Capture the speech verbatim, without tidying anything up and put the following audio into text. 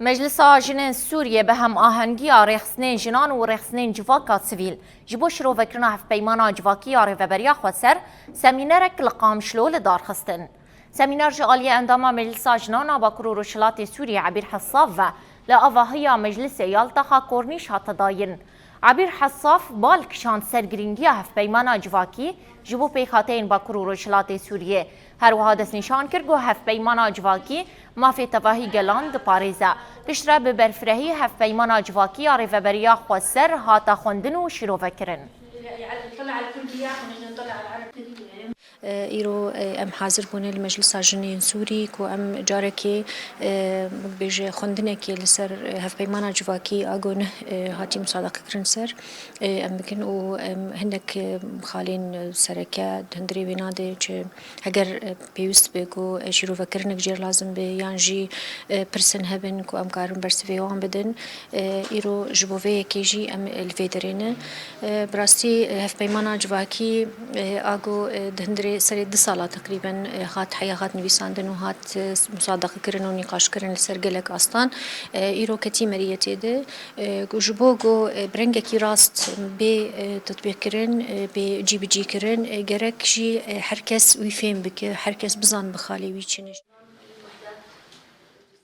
Meclisa Jinên Sûriyê bi hemahengiya rêxistinên jinan û rêxistinên civaka sivîl ji bo şirovekirina hevpeymana civakî ya Rêveberiya Xweser semînerek li Qamişlo li dar xistin. Semîner ji aliyê endama Meclisa Jinan a Bakur û Rojhilatê Sûriyê Ebîr Hessaf ve li avahiya Meclisê ya li taxa Kornîş hate dayîn. Ebîr Hessaf bal kişand ser girîngiya hevpeymana civakî ji bo pêkhateyên Bakur û Rojhilatê Sûriyê. Her wiha destnîşan kir ku hevpeymana civakî mafê tevahî gelan diparêze. Piştre bi berfirehî hevpeymana civakî ya Rêveberiya Xweser hate xwendin û şîrovekirin. Îro em hazir bûne li Meclisa Jinên Sûrî ku em carekê bêje xwendinekê li ser hevpeymana civakî a ku neh hatî musadeqe kirin ser em bikin û em hinek xalên sereke di hundirê wê nade çi heger pêwîst be ku şîrovekirinek jê lazim be yan jî pirsên hebin ku em karin bersivê wan bidin. Îro ji bo vê yekê jî em li vê derê ne. Bi rastî hevpeymana civakî a ku di hundirê serê du sala teqrîben hat heya hat nivîsandin û hat musadeqekirin û nîqaşkirin li ser gelek astan. Îro ketî meriyetê de ku ji bo ku bi rengekî rast bê tetbîqkirin, bê cîbicîkirin, gerek jî her kes wî fêm bike, her kes bizan bi xalê wî çi ne.